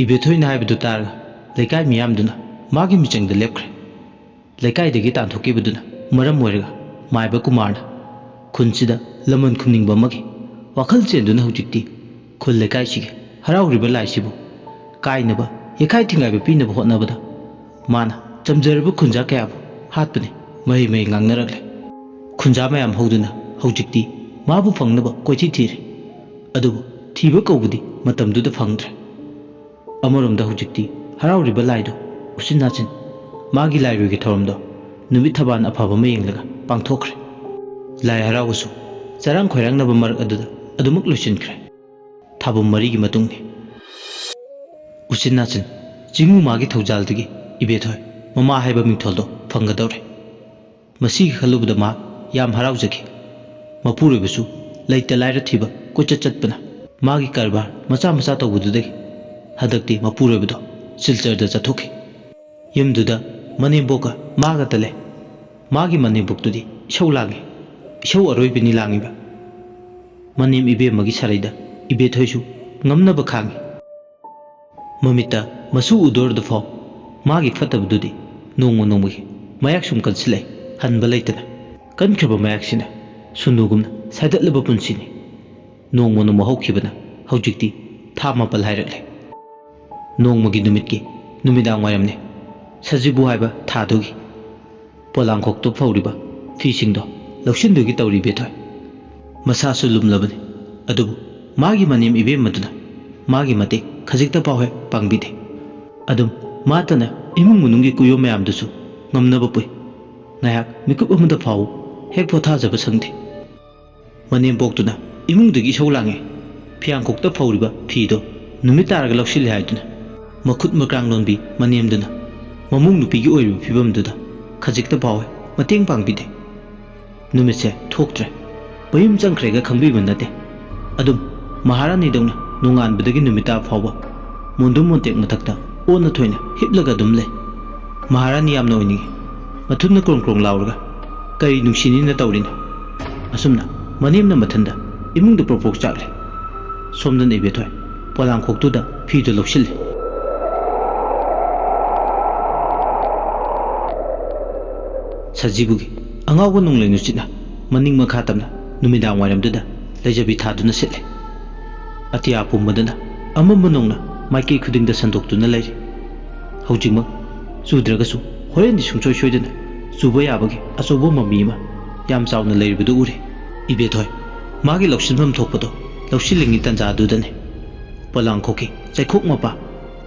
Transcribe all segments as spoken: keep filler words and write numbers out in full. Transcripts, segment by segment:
ꯏꯕꯦꯊꯣꯏꯅ ꯍꯥꯏꯕꯗꯨ ꯇꯥꯔꯒ ꯂꯩꯀꯥꯏ ꯃꯤꯌꯥꯝꯗꯨꯅ ꯃꯥꯒꯤ ꯃꯤꯆꯪꯗ ꯂꯦꯞꯈ꯭ꯔꯦ꯫ ꯂꯩꯀꯥꯏꯗꯒꯤ ꯇꯥꯟꯊꯣꯛꯈꯤꯕꯗꯨꯅ ꯃꯔꯝ ꯑꯣꯏꯔꯒ ꯃꯥꯏꯕ ꯀꯨꯃꯥꯔꯅ ꯈꯨꯟꯁꯤꯗ ꯂꯃꯟ ꯈꯨꯝꯅꯤꯡꯕ ꯑꯃꯒꯤ ꯋꯥꯈꯜ ꯆꯦꯟꯗꯨꯅ ꯍꯧꯖꯤꯛꯇꯤ ꯈꯨꯜ ꯂꯩꯀꯥꯏꯁꯤꯒꯤ ꯍꯔꯥꯎꯔꯤꯕ ꯂꯥꯏꯁꯤꯕꯨ ꯀꯥꯏꯅꯕ, ꯌꯩꯈꯥꯏ ꯊꯤꯡꯒꯥꯏꯕ ꯄꯤꯅꯕ ꯍꯣꯠꯅꯕꯗ ꯃꯥꯅ ꯆꯝꯖꯔꯕ ꯈꯨꯟꯖꯥ ꯀꯌꯥꯕꯨ ꯍꯥꯠꯄꯅꯤ ꯃꯍꯩ ꯃꯍꯩ ꯉꯥꯡꯅꯔꯛꯂꯦ꯫ ꯈꯨꯟꯖꯥ ꯃꯌꯥꯝ ꯍꯧꯗꯨꯅ ꯍꯧꯖꯤꯛꯇꯤ ꯃꯥꯕꯨ ꯐꯪꯅꯕ ꯀꯣꯏꯊꯤ ꯊꯤꯔꯦ꯫ ꯑꯗꯨꯕꯨ ꯊꯤꯕ ꯀꯧꯕꯗꯤ ꯃꯇꯝꯗꯨꯗ ꯐꯪꯗ꯭ꯔꯦ꯫ ꯑꯃꯔꯣꯝꯗ ꯍꯧꯖꯤꯛꯇꯤ ꯍꯔꯥꯎꯔꯤꯕ ꯂꯥꯏꯗꯣ ꯎꯆꯤꯟ ꯅꯥꯆꯤꯟ ꯃꯥꯒꯤ ꯂꯥꯏꯔꯣꯏꯒꯤ ꯊꯧꯔꯝꯗꯣ ꯅꯨꯃꯤꯠ ꯊꯕꯥꯟ ꯑꯐꯕ ꯑꯃ ꯌꯦꯡꯂꯒ ꯄꯥꯡꯊꯣꯛꯈ꯭ꯔꯦ꯫ ꯂꯥꯏ ꯍꯔꯥꯎꯕꯁꯨ ꯆꯔꯥꯡ ꯈꯣꯏꯔꯥꯡꯅꯕ ꯃꯔꯛ ꯑꯗꯨꯗ ꯑꯗꯨꯃꯛ ꯂꯣꯏꯁꯤꯟꯈ꯭ꯔꯦ꯫ ꯊꯥꯕꯨꯝ ꯃꯔꯤꯒꯤ ꯃꯇꯨꯡꯅꯤ꯫ ꯎꯆꯤꯟ ꯅꯥꯆꯤꯟ ꯆꯤꯡꯉꯨ ꯃꯥꯒꯤ ꯊꯧꯖꯥꯜꯗꯒꯤ ꯏꯕꯦꯊꯣꯏ ꯃꯃꯥ ꯍꯥꯏꯕ ꯃꯤꯡꯊꯣꯜꯗꯣ ꯐꯪꯒꯗꯧꯔꯦ꯫ ꯃꯁꯤꯒꯤ ꯈꯜꯂꯨꯕꯗ ꯃꯍꯥꯛ ꯌꯥꯝ ꯍꯔꯥꯎꯖꯈꯤ꯫ ꯃꯄꯨꯔꯣꯏꯕꯁꯨ ꯂꯩꯇ ꯂꯥꯏꯔ ꯊꯤꯕ ꯀꯣꯏꯆꯠ ꯆꯠꯄꯅ ꯃꯥꯒꯤ ꯀꯔꯕꯥꯔ ꯃꯆꯥ ꯃꯆꯥ ꯇꯧꯕꯗꯨꯗꯒꯤ ꯍꯟꯗꯛꯇꯤ ꯃꯄꯨꯔꯣꯏꯕꯗꯣ ꯁꯤꯜꯆꯔꯗ ꯆꯠꯊꯣꯛꯈꯤ꯫ ꯌꯨꯝꯗꯨꯗ ꯃꯅꯦꯝꯕꯣꯛꯀ ꯃꯥꯒꯇ ꯂꯩ꯫ ꯃꯥꯒꯤ ꯃꯅꯦꯝꯕꯣꯛꯇꯨꯗꯤ ꯏꯁꯧ ꯂꯥꯡꯉꯤ꯫ ꯏꯁꯧ ꯑꯔꯣꯏꯕꯤꯅꯤ ꯂꯥꯡꯉꯤꯕ꯫ ꯃꯅꯦꯝ ꯏꯕꯦꯝꯃꯒꯤ ꯁꯔꯩꯗ ꯏꯕꯦꯊꯣꯏꯁꯨ ꯉꯝꯅꯕ ꯈꯥꯡꯉꯤ꯫ ꯃꯃꯤꯠꯇ ꯃꯁꯨ ꯎꯗꯣꯔꯗꯨꯐꯥꯎ ꯃꯥꯒꯤ ꯐꯠꯇꯕꯗꯨꯗꯤ ꯅꯣꯡꯃ ꯅꯣꯡꯃꯒꯤ ꯃꯌꯥꯛ ꯁꯨꯝ ꯀꯟꯁꯤꯜꯂꯛꯏ, ꯍꯟꯕ ꯂꯩꯇꯅ꯫ ꯀꯟꯈ꯭ꯔꯕ ꯃꯌꯥꯛꯁꯤꯅ ꯁꯨꯅꯨꯒꯨꯝꯅ ꯁꯥꯏꯗꯠꯂꯕ ꯄꯨꯟꯁꯤꯅꯤ꯫ ꯅꯣꯡꯃ ꯅꯣꯡꯃ ꯍꯧꯈꯤꯕꯅ ꯍꯧꯖꯤꯛꯇꯤ ꯊꯥ ꯃꯥꯄꯜ ꯍꯥꯏꯔꯛꯂꯦ꯫ ꯅꯣꯡꯃꯒꯤ ꯅꯨꯃꯤꯠꯀꯤ ꯅꯨꯃꯤꯗꯥꯡ ꯋꯥꯏꯔꯝꯅꯤ꯫ ꯁꯖꯤꯕꯨ ꯍꯥꯏꯕ ꯊꯥꯗꯨꯒꯤ ꯄꯣꯂꯥꯡꯈꯣꯛꯇ ꯐꯧꯔꯤꯕ ꯐꯤꯁꯤꯡꯗꯣ ꯂꯧꯁꯤꯟꯗꯨꯒꯤ ꯇꯧꯔꯤ ꯏꯕꯦꯊꯣꯏ꯫ ꯃꯁꯥꯁꯨ ꯂꯨꯝꯂꯕꯅꯤ꯫ ꯑꯗꯨꯕꯨ ꯃꯥꯒꯤ ꯃꯅꯦꯝ ꯏꯕꯦꯝꯃꯗꯨꯅ ꯃꯥꯒꯤ ꯃꯇꯦꯡ ꯈꯖꯤꯛꯇ ꯐꯥꯎ ꯍꯦꯛ ꯄꯥꯡꯕꯤꯗꯦ꯫ ꯑꯗꯨꯝ ꯃꯥꯇꯅ ꯏꯃꯨꯡ ꯃꯅꯨꯡꯒꯤ ꯀꯨꯌꯣꯝ ꯃꯌꯥꯝꯗꯨꯁꯨ ꯉꯝꯅꯕ ꯄꯨꯏ꯫ ꯉꯥꯏꯍꯥꯛ ꯃꯤꯀꯨꯞ ꯑꯃꯗ ꯐꯥꯎ ꯍꯦꯛ ꯄꯣꯊꯥꯖꯕ ꯁꯪꯗꯦ꯫ ꯃꯅꯦꯝꯕꯣꯛꯇꯨꯅ ꯏꯃꯨꯡꯗꯒꯤ ꯏꯁꯧ ꯂꯥꯡꯉꯦ꯫ ꯐꯤꯌꯥꯡꯈꯣꯛꯇ ꯐꯧꯔꯤꯕ ꯐꯤꯗꯣ ꯅꯨꯃꯤꯠ ꯇꯥꯔꯒ ꯂꯧꯁꯤꯜꯂꯦ ꯍꯥꯏꯗꯨꯅ꯫ ꯃꯈꯨꯠ ꯃꯀ꯭ꯔꯥꯡ ꯂꯣꯟꯕꯤ ꯃꯅꯦꯝꯗꯨꯅ ꯃꯃꯧ ꯅꯨꯄꯤꯒꯤ ꯑꯣꯏꯔꯤꯕ ꯐꯤꯕꯝꯗꯨꯗ ꯈꯖꯤꯛꯇ ꯐꯥꯎ ꯍꯦꯛ ꯃꯇꯦꯡ ꯄꯥꯡꯕꯤꯗꯦ꯫ ꯅꯨꯃꯤꯠꯁꯦ ꯊꯣꯛꯇ꯭ꯔꯦ꯫ ꯃꯌꯨꯝ ꯆꯪꯈ꯭ꯔꯦꯒ ꯈꯪꯕꯤꯕ ꯅꯠꯇꯦ꯫ ꯑꯗꯨꯝ ꯃꯍꯥꯔꯥꯅꯤꯗꯧꯅ ꯅꯣꯡꯉꯥꯟꯕꯗꯒꯤ ꯅꯨꯃꯤꯠ ꯇꯥꯕ ꯐꯥꯎꯕ ꯃꯣꯟꯗꯨꯝ ꯃꯣꯟꯇꯦꯛ ꯃꯊꯛꯇ ꯑꯣꯟꯅ ꯊꯣꯏꯅ ꯍꯤꯞꯂꯒ ꯑꯗꯨꯝ ꯂꯩ꯫ ꯃꯍꯥꯔꯥꯅꯤ ꯌꯥꯝꯅ ꯑꯣꯏꯅꯤꯡꯉꯤ꯫ ꯃꯊꯨꯟꯅ ꯀ꯭ꯔꯣꯡ ꯀ꯭ꯔꯣꯡ ꯂꯥꯎꯔꯒ ꯀꯔꯤ ꯅꯨꯡꯁꯤꯅꯤꯅ ꯇꯧꯔꯤꯅꯣ? ꯑꯁꯨꯝꯅ ꯃꯅꯦꯝꯅ ꯃꯊꯟꯗ ꯏꯃꯨꯡꯗ ꯄ꯭ꯔꯣꯛ ꯄ꯭ꯔꯣꯛ ꯆꯥꯛꯂꯤ꯫ ꯁꯣꯝꯗꯅ ꯏꯕꯦꯊꯣꯏ ꯄꯣꯂꯥꯡꯈꯣꯛꯇꯨꯗ ꯐꯤꯗꯨ ꯂꯧꯁꯤꯜꯂꯤ꯫ ꯁꯖꯤꯕꯨꯒꯤ ꯑꯉꯥꯎꯕ ꯅꯣꯡꯂꯩ ꯅꯨꯡꯁꯤꯠꯅ ꯃꯅꯤꯡ ꯃꯈꯥ ꯇꯝꯅ ꯅꯨꯃꯤꯗꯥꯡ ꯋꯥꯏꯔꯝꯗꯨꯗ ꯂꯩꯖꯕꯤ ꯊꯥꯗꯨꯅ ꯁꯤꯠꯂꯦ꯫ ꯑꯇꯤꯌꯥ ꯄꯨꯝꯕꯗꯅ ꯑꯃꯝꯕ ꯅꯣꯡꯅ ꯃꯥꯏꯀꯩ ꯈꯨꯗꯤꯡꯗ ꯁꯟꯗꯣꯛꯇꯨꯅ ꯂꯩꯔꯤ꯫ ꯍꯧꯖꯤꯛꯃꯛ ꯆꯨꯗ꯭ꯔꯒꯁꯨ ꯍꯣꯔꯦꯟꯗꯤ ꯁꯨꯡꯁꯣꯏ ꯁꯣꯏꯗꯅ ꯆꯨꯕ ꯌꯥꯕꯒꯤ ꯑꯆꯧꯕ ꯃꯃꯤ ꯑꯃ ꯌꯥꯝ ꯆꯥꯎꯅ ꯂꯩꯔꯤꯕꯗꯨ ꯎꯔꯦ꯫ ꯏꯕꯦꯊꯣꯏ ꯃꯥꯒꯤ ꯂꯧꯁꯤꯟꯐꯝ ꯊꯣꯛꯄꯗꯣ ꯂꯧꯁꯤꯜꯂꯤꯉꯩ ꯇꯟꯖꯥꯗꯨꯗꯅꯦ ꯄꯣꯂꯥꯡꯈꯣꯛꯀꯤ ꯆꯩꯈꯣꯛ ꯃꯄꯥ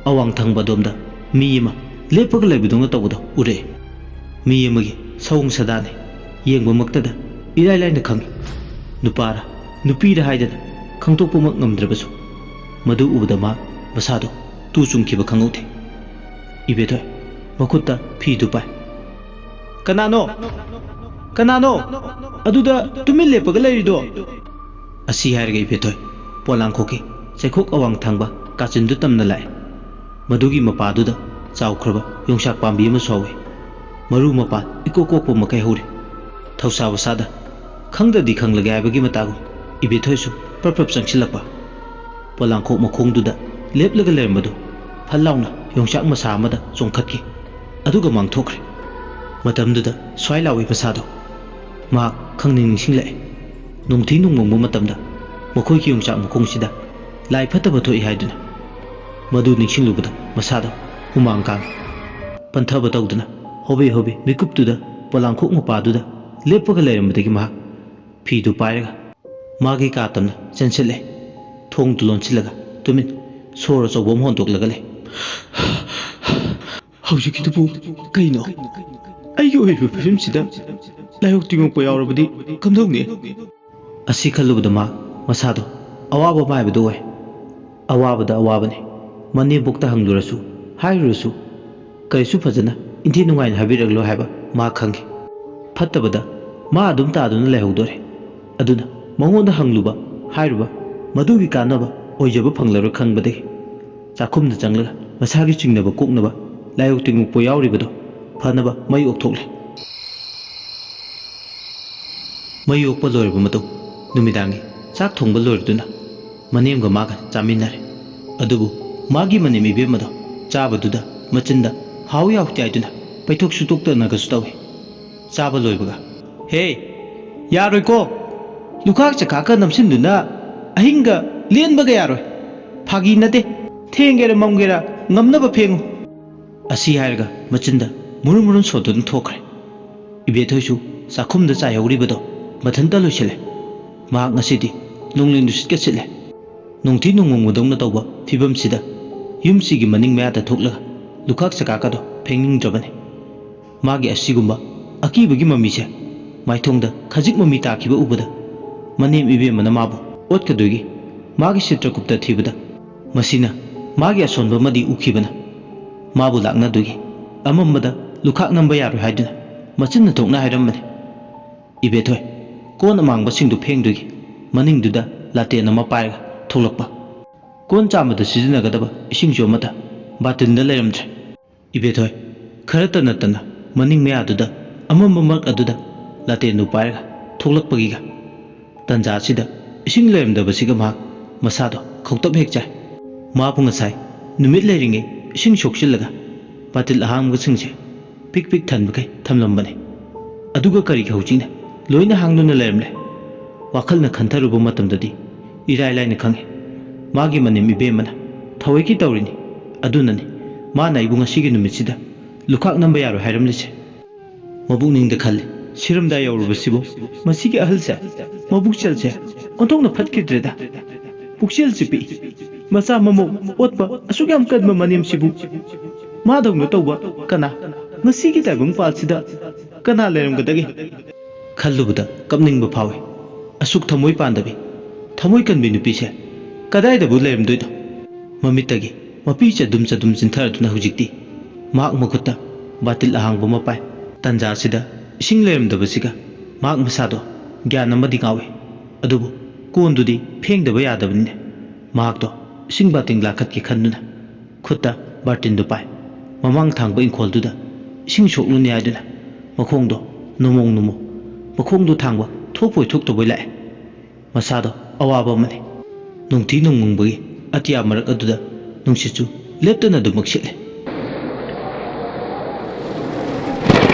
ꯑꯋꯥꯡ ꯊꯪꯕ ꯑꯗꯣꯝꯗ ꯃꯤ ꯑꯃ ꯂꯦꯞꯄꯒ ꯂꯩꯕꯗꯧꯅ ꯇꯧꯕꯗꯣ ꯎꯔꯛꯑꯦ꯫ ꯃꯤ ꯑꯃꯒꯤ ꯁꯑꯣꯡ ꯁꯥꯗꯥꯅꯦ꯫ ꯌꯦꯡꯕꯃꯛꯇꯗ ꯏꯔꯥꯏ ꯂꯥꯏꯅ ꯈꯪꯉꯤ꯫ ꯅꯨꯄꯥꯔ ꯅꯨꯄꯤꯔ ꯍꯥꯏꯗꯅ ꯈꯪꯗꯣꯛꯄꯃꯛ ꯉꯝꯗ꯭ꯔꯕꯁꯨ ꯃꯗꯨ ꯎꯕꯗ ꯃꯥ ꯃꯁꯥꯗꯣ ꯇꯨ ꯆꯨꯡꯈꯤꯕ ꯈꯪꯍꯧꯗꯦ꯫ ꯏꯕꯦꯊꯣꯏ ꯃꯈꯨꯠꯇ ꯐꯤꯗꯨ ꯄꯥꯏ꯫ "ꯀꯅꯥꯅꯣ? ꯀꯅꯥꯅꯣ ꯑꯗꯨꯗ ꯇꯨꯃꯤꯟ ꯂꯦꯞꯄꯒ ꯂꯩꯔꯤꯗꯣ?" ꯑꯁꯤ ꯍꯥꯏꯔꯒ ꯏꯕꯦꯊꯣꯏ ꯄꯣꯂꯥꯡꯈꯣꯛꯀꯤ ꯆꯩꯈꯣꯛ ꯑꯋꯥꯡ ꯊꯪꯕ ꯀꯥꯆꯤꯟꯗꯨ ꯇꯝꯅ ꯂꯥꯛꯑꯦ꯫ ꯃꯗꯨꯒꯤ ꯃꯄꯥꯗꯨꯗ ꯆꯥꯎꯈ꯭ꯔꯕ ꯌꯣꯡꯆꯥꯛ ꯄꯥꯝꯕꯤ ꯑꯃꯁꯨ ꯍꯧꯏ꯫ ꯃꯔꯨ ꯃꯄꯥꯟ ꯏꯀꯣꯛ ꯀꯣꯛꯄ ꯃꯈꯩ ꯍꯧꯔꯤ꯫ ꯊꯧꯁꯥ ꯋꯥꯁꯥꯗ ꯈꯪꯗ꯭ꯔꯗꯤ ꯈꯪꯂꯒꯦ ꯍꯥꯏꯕꯒꯤ ꯃꯇꯥꯒꯨꯝ ꯏꯕꯦꯊꯣꯏꯁꯨ ꯄ꯭ꯔꯞ ꯄ꯭ꯔꯞ ꯆꯪꯁꯤꯜꯂꯛꯄ꯫ ꯄꯣꯂꯥꯡꯈꯣꯛ ꯃꯈꯣꯡꯗꯨꯗ ꯂꯦꯞꯂꯒ ꯂꯩꯔꯝꯕꯗꯨ ꯐꯠ ꯂꯥꯎꯅ ꯌꯣꯡꯆꯥꯛ ꯃꯁꯥ ꯑꯃꯗ ꯆꯣꯡꯈꯠꯈꯤ꯫ ꯑꯗꯨꯒ ꯃꯥꯡꯊꯣꯛꯈ꯭ꯔꯦ꯫ ꯃꯇꯝꯗꯨꯗ ꯁ꯭ꯋꯥꯏ ꯂꯥꯎꯏ ꯃꯁꯥꯗꯣ꯫ ꯃꯍꯥꯛ ꯈꯪꯅꯤꯡ ꯅꯤꯡꯁꯤꯡꯂꯛꯑꯦ꯫ ꯅꯣꯡꯊꯤ ꯅꯣꯡꯃꯪꯕ ꯃꯇꯝꯗ ꯃꯈꯣꯏꯒꯤ ꯌꯣꯡꯆꯥꯛ ꯃꯈꯣꯡꯁꯤꯗ ꯂꯥꯏ ꯐꯠꯇꯕ ꯊꯣꯛꯏ ꯍꯥꯏꯗꯨꯅ꯫ ꯃꯗꯨ ꯅꯤꯡꯁꯤꯡꯂꯨꯕꯗ ꯃꯁꯥꯗꯣ ꯍꯨꯃꯥꯡ ꯀꯥꯡꯏ꯫ ꯄꯟꯊꯕ ꯇꯧꯗꯅ ꯍꯣꯕꯦ ꯍꯣꯕꯦ ꯃꯤꯀꯨꯞꯇꯨꯗ ꯄꯣꯂꯥꯡꯈꯣꯛ ꯃꯄꯥꯗꯨꯗ ꯂꯦꯞꯄꯒ ꯂꯩꯔꯝꯕꯗꯒꯤ ꯃꯍꯥꯛ ꯐꯤꯗꯨ ꯄꯥꯏꯔꯒ ꯃꯥꯒꯤ ꯀꯥ ꯇꯝꯅ ꯆꯦꯟꯁꯤꯜꯂꯦ꯫ ꯊꯣꯡꯗꯨ ꯂꯣꯟꯁꯤꯜꯂꯒ ꯇꯨꯃꯤꯟ ꯁꯣꯔ ꯑꯆꯧꯕ ꯑꯃ ꯍꯣꯟꯗꯣꯛꯂꯒ ꯂꯩ꯫ "ꯍꯧꯖꯤꯛꯀꯤꯗꯨꯕꯨ ꯀꯩꯅꯣ? ꯑꯩꯒꯤ ꯑꯣꯏꯔꯤꯕ ꯐꯤꯕꯝꯁꯤꯗ ꯂꯥꯏꯑꯣꯛ ꯇꯤꯡꯉꯣꯛꯄ ꯌꯥꯎꯔꯕꯗꯤ ꯀꯝꯗꯧꯅꯤ?" ꯑꯁꯤ ꯈꯜꯂꯨꯕꯗ ꯃꯥ ꯃꯁꯥꯗꯣ ꯑꯋꯥꯕ ꯃꯥꯏꯕꯗꯨ ꯑꯣꯏ꯫ ꯑꯋꯥꯕꯗ ꯑꯋꯥꯕꯅꯤ꯫ ꯃꯅꯦꯝꯕꯣꯛꯇ ꯍꯪꯂꯨꯔꯁꯨ, ꯍꯥꯏꯔꯨꯔꯁꯨ, ꯀꯔꯤꯁꯨ ꯐꯖꯅ ꯏꯟꯊꯤ ꯅꯨꯡꯉꯥꯏꯅ ꯍꯥꯏꯕꯤꯔꯛꯂꯣꯏ ꯍꯥꯏꯕ ꯃꯥ ꯈꯪꯈꯤ꯫ ꯐꯠꯇꯕꯗ ꯃꯥ ꯑꯗꯨꯝ ꯇꯥꯗꯨꯅ ꯂꯩꯍꯧꯗꯣꯔꯦ꯫ ꯑꯗꯨꯅ ꯃꯉꯣꯟꯗ ꯍꯪꯂꯨꯕ, ꯍꯥꯏꯔꯨꯕ, ꯃꯗꯨꯒꯤ ꯀꯥꯟꯅꯕ ꯑꯣꯏꯖꯕ ꯐꯪꯂꯔꯣꯏ ꯈꯪꯕꯗꯒꯤ ꯆꯥꯛꯈꯨꯝꯗ ꯆꯪꯂꯒ ꯃꯁꯥꯒꯤ ꯆꯤꯡꯅꯕ ꯀꯣꯛꯅꯕ ꯂꯥꯏꯑꯣꯛ ꯇꯤꯡꯉꯣꯛꯄ ꯌꯥꯎꯔꯤꯕꯗꯣ ꯐꯅꯕ ꯃꯩ ꯑꯣꯛꯊꯣꯛꯂꯦ꯫ ꯃꯩ ꯑꯣꯛꯄ ꯂꯣꯏꯔꯕ ꯃꯇꯨꯡ ꯅꯨꯃꯤꯗꯥꯡꯒꯤ ꯆꯥꯛ ꯊꯣꯡꯕ ꯂꯣꯏꯔꯗꯨꯅ ꯃꯅꯦꯝꯒ ꯃꯥꯒ ꯆꯥꯃꯤꯟꯅꯔꯦ꯫ ꯑꯗꯨꯕꯨ ꯃꯥꯒꯤ ꯃꯅꯦꯝ ꯏꯕꯦꯝꯃꯗꯣ ꯆꯥꯕꯗꯨꯗ ꯃꯆꯤꯟꯗ ꯍꯥꯎ ꯌꯥꯎꯇꯦ ꯍꯥꯏꯗꯨꯅ ꯄꯩꯊꯣꯛ ꯁꯨꯇꯣꯛꯇꯅꯒꯁꯨ ꯇꯧꯏ꯫ ꯆꯥꯕ ꯂꯣꯏꯕꯒ, "ꯍꯦ, ꯌꯥꯔꯣꯏꯀꯣ, ꯂꯨꯈꯥꯛ ꯆꯀꯥꯛꯀ ꯅꯝꯁꯤꯟꯗꯨꯅ ꯑꯍꯤꯡꯒ ꯂꯦꯟꯕꯒ ꯌꯥꯔꯣꯏ꯫ ꯐꯥꯒꯤ ꯅꯠꯇꯦ, ꯊꯦꯡꯒꯦꯔ ꯃꯝꯒꯦꯔ ꯉꯝꯅꯕ ꯐꯦꯡꯉꯨ"꯫ ꯑꯁꯤ ꯍꯥꯏꯔꯒ ꯃꯆꯤꯟꯗ ꯃꯨꯔꯨꯝ ꯃꯨꯔꯨꯝ ꯁꯣꯟꯗꯨꯅ ꯊꯣꯛꯈ꯭ꯔꯦ꯫ ꯏꯕꯦꯊꯣꯏꯁꯨ ꯆꯥꯛꯈꯨꯝꯗ ꯆꯥꯏꯍꯧꯔꯤꯕꯗꯣ ꯃꯊꯟꯇ ꯂꯣꯏꯁꯤꯜꯂꯦ꯫ ꯃꯍꯥꯛ ꯉꯁꯤꯗꯤ ꯅꯣꯡꯂꯩ ꯅꯨꯡꯁꯤꯠꯀ ꯁꯤꯠꯂꯦ꯫ ꯅꯨꯡꯊꯤ ꯅꯣꯡꯃꯪꯕꯗꯧꯅ ꯇꯧꯕ ꯐꯤꯕꯝꯁꯤꯗ ꯌꯨꯝꯁꯤꯒꯤ ꯃꯅꯤꯡ ꯃꯌꯥꯗ ꯊꯣꯛꯂꯒ ꯂꯨꯈꯥꯛ ꯆꯀꯥꯀꯗꯣ ꯐꯦꯡꯅꯤꯡꯗ꯭ꯔꯕꯅꯤ꯫ ꯃꯥꯒꯤ ꯑꯁꯤꯒꯨꯝꯕ ꯑꯀꯤꯕꯒꯤ ꯃꯃꯤꯁꯦ ꯃꯥꯏꯊꯣꯡꯗ ꯈꯖꯤꯛ ꯃꯃꯤ ꯇꯥꯈꯤꯕ ꯎꯕꯗ ꯃꯅꯦꯝ ꯏꯕꯦꯝꯃꯅ ꯃꯥꯕꯨ ꯑꯣꯠꯀꯗꯣꯏꯒꯤ ꯃꯥꯒꯤ ꯆꯤꯇ꯭ꯔꯒꯨꯞꯇ ꯊꯤꯕꯗ ꯃꯁꯤꯅ ꯃꯥꯒꯤ ꯑꯁꯣꯟꯕ ꯑꯃꯗꯤ ꯎꯈꯤꯕꯅ ꯃꯥꯕꯨ ꯂꯥꯛꯅꯗꯣꯏꯒꯤ ꯑꯃꯝꯕꯗ ꯂꯨꯈꯥꯛ ꯅꯝꯕ ꯌꯥꯔꯣꯏ ꯍꯥꯏꯗꯨꯅ ꯃꯆꯤꯟꯅ ꯊꯣꯛꯅ ꯍꯥꯏꯔꯝꯕꯅꯤ꯫ ꯏꯕꯦꯊꯣꯏ, ꯀꯣꯟ ꯑꯃꯥꯡꯕꯁꯤꯡꯗꯨ ꯐꯦꯡꯗꯣꯏꯒꯤ ꯃꯅꯤꯡꯗꯨꯗ ꯂꯥꯇꯦꯟ ꯑꯃ ꯄꯥꯏꯔꯒ ꯊꯣꯛꯂꯛꯄ꯫ ꯀꯣꯟ ꯆꯥꯝꯕꯗ ꯁꯤꯖꯤꯟꯅꯒꯗꯕ ꯏꯁꯤꯡꯁꯨ ꯑꯃꯠꯇ ꯕꯥꯇꯤꯟꯗ ꯂꯩꯔꯝꯗ꯭ꯔꯦ꯫ ꯏꯕꯦꯊꯣꯏ, ꯈꯔ ꯇꯟꯅ ꯇꯟꯅ ꯃꯅꯤꯡ ꯃꯌꯥꯗꯨꯗ ꯑꯃꯝꯕ ꯃꯔꯛ ꯑꯗꯨꯗ ꯂꯥꯇꯦꯟꯗꯨ ꯄꯥꯏꯔꯒ ꯊꯣꯛꯂꯛꯄꯒꯤꯒ ꯇꯟꯖꯥꯁꯤꯗ ꯏꯁꯤꯡ ꯂꯩꯔꯝꯗꯕꯁꯤꯒ ꯃꯍꯥꯛ ꯃꯁꯥꯗꯣ ꯈꯧꯇꯛ ꯍꯦꯛ ꯆꯥꯏ꯫ ꯃꯥꯕꯨ ꯉꯁꯥꯏ ꯅꯨꯃꯤꯠ ꯂꯩꯔꯤꯉꯩ ꯏꯁꯤꯡ ꯁꯣꯛꯆꯤꯜꯂꯒ ꯕꯥꯇꯤꯜ ꯑꯍꯥꯡꯕꯁꯤꯡꯁꯦ ꯄꯤꯛ ꯄꯤꯛ ꯊꯟꯕꯈꯩ ꯊꯝꯂꯝꯕꯅꯤ꯫ ꯑꯗꯨꯒ ꯀꯔꯤꯒꯤ ꯍꯧꯖꯤꯛꯅ ꯂꯣꯏꯅ ꯍꯥꯡꯗꯨꯅ ꯂꯩꯔꯝꯂꯦ? ꯋꯥꯈꯜꯅ ꯈꯟꯊꯔꯨꯕ ꯃꯇꯝꯗꯗꯤ ꯏꯔꯥꯏ ꯂꯥꯏꯅ ꯈꯪꯉꯤ꯫ ꯃꯥꯒꯤ ꯃꯅꯦꯝ ꯏꯕꯦꯝꯃꯅ ꯊꯑꯣꯏꯀꯤ ꯇꯧꯔꯤꯅꯤ꯫ ꯑꯗꯨꯅꯅꯤ ꯃꯥꯅ ꯑꯩꯕꯨ ꯉꯁꯤꯒꯤ ꯅꯨꯃꯤꯠꯁꯤꯗ ꯂꯨꯈꯥꯛ ꯅꯝꯕ ꯌꯥꯔꯣꯏ ꯍꯥꯏꯔꯝꯂꯤꯁꯦ꯫ ꯃꯕꯨꯛꯅꯤꯡꯗ ꯈꯜꯂꯤ, "ꯁꯤꯔꯝꯗꯥꯏ ꯌꯧꯔꯕꯁꯤꯕꯨ ꯃꯁꯤꯒꯤ ꯑꯍꯜꯁꯦ ꯃꯕꯨꯛꯆꯦꯜꯁꯦ ꯑꯣꯟꯊꯣꯛꯅ ꯐꯠꯈꯤꯗ꯭ꯔꯦꯗ꯫ ꯄꯨꯛꯆꯦꯜꯁꯤ ꯄꯤꯛꯏ, ꯃꯆꯥ ꯃꯃꯧ ꯑꯣꯠꯄ ꯑꯁꯨꯛ ꯌꯥꯝ ꯀꯟꯕ ꯃꯅꯦꯝꯁꯤꯕꯨ ꯃꯥꯗꯧꯅ ꯇꯧꯕ ꯀꯅꯥ ꯉꯁꯤꯒꯤ ꯇꯥꯏꯕꯪ ꯄꯥꯜꯁꯤꯗ ꯀꯅꯥ ꯂꯩꯔꯝꯒꯗꯒꯦ?" ꯈꯜꯂꯨꯕꯗ ꯀꯞꯅꯤꯡꯕ ꯐꯥꯎꯏ꯫ ꯑꯁꯨꯛ ꯊꯃꯣꯏ ꯄꯥꯟꯗꯕꯤ, ꯊꯃꯣꯏ ꯀꯟꯕꯤ ꯅꯨꯄꯤꯁꯦ ꯀꯗꯥꯏꯗꯕꯨ ꯂꯩꯔꯝꯗꯣꯏꯅꯣ? ꯃꯃꯤꯠꯇꯒꯤ ꯃꯄꯤ ꯆꯗꯨꯝ ꯆꯗꯨꯝ ꯆꯤꯟꯊꯔꯗꯨꯅ ꯍꯧꯖꯤꯛꯇꯤ ꯃꯍꯥꯛ ꯃꯈꯨꯠꯇ ꯕꯥꯇꯤꯜ ꯑꯍꯥꯡꯕ ꯑꯃ ꯄꯥꯏ꯫ ꯇꯟꯖꯥꯁꯤꯗ ꯏꯁꯤꯡ ꯂꯩꯔꯝꯗꯕꯁꯤꯒ ꯃꯍꯥꯛ ꯃꯁꯥꯗꯣ ꯒ꯭ꯌꯥꯟ ꯑꯃꯗꯤ ꯉꯥꯎꯏ꯫ ꯑꯗꯨꯕꯨ ꯀꯣꯟꯗꯨꯗꯤ ꯐꯦꯡꯗꯕ ꯌꯥꯗꯕꯅꯤꯅ ꯃꯍꯥꯛꯇꯣ ꯏꯁꯤꯡ ꯕꯥꯇꯤꯟ ꯂꯥꯈꯠꯀꯦ ꯈꯟꯗꯨꯅ ꯈꯨꯠꯇ ꯕꯥꯔꯇꯤꯟꯗꯨ ꯄꯥꯏ꯫ ꯃꯃꯥꯡ ꯊꯥꯡꯕ ꯏꯪꯈꯣꯜꯗꯨꯗ ꯏꯁꯤꯡ ꯁꯣꯛꯂꯨꯅꯤ ꯍꯥꯏꯗꯨꯅ ꯃꯈꯣꯡꯗꯣ ꯅꯨꯃꯣꯡ ꯅꯨꯃꯣ, ꯃꯈꯣꯡꯗꯣ ꯊꯥꯡꯕ ꯊꯣꯛꯄꯣꯏ ꯊꯣꯛꯇꯕꯣꯏ ꯂꯥꯛꯑꯦ꯫ ꯃꯁꯥꯗꯣ ꯑꯋꯥꯕ ꯑꯃꯅꯤ꯫ ꯅꯨꯡꯊꯤ ꯅꯣꯡꯃꯪꯕꯒꯤ ꯑꯇꯤꯌꯥ ꯃꯔꯛ ꯑꯗꯨꯗ ꯅꯨꯡꯁꯤꯠꯁꯨ ꯂꯦꯞꯇꯅ ꯑꯗꯨꯃꯛ ꯁꯤꯠꯂꯦ꯫